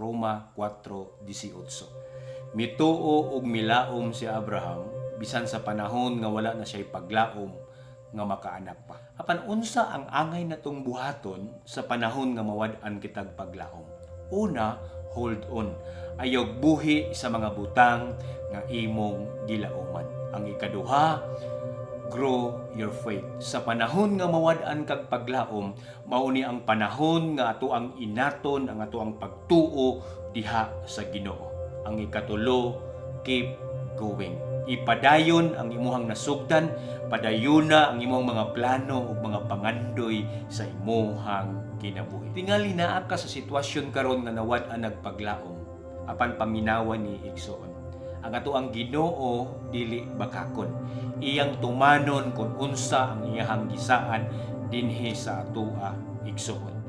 Roma 4:18. Mituo ug milaom si Abraham bisan sa panahon nga wala na siya'y paglaom nga makaanak pa. Apan unsa ang angay natong buhaton sa panahon nga mawad-an kitag paglaom? Una, hold on. Ayaw buhi sa mga butang nga imong gilauman. Ang ikaduha, grow your faith. Sa panahon nga mawad-an kag paglaom, mao ni ang panahon nga ato ang inaton ang ato ang pagtuo diha sa Ginoo. Ang ikatulo, keep going. Ipadayon ang imuhang nasugdan, padayuna ang imong mga plano ug mga pangandoy sa imuhang kinabuhi. Tingali naa ka sa sitwasyon karon nga nawad-an nag paglaom, apan paminawa ni, igsoon. Ang ato ang Ginoo dili bakakon. Iyang tumanon kung unsa ang iyahang gisaad dinhi sa atoa, igsoon.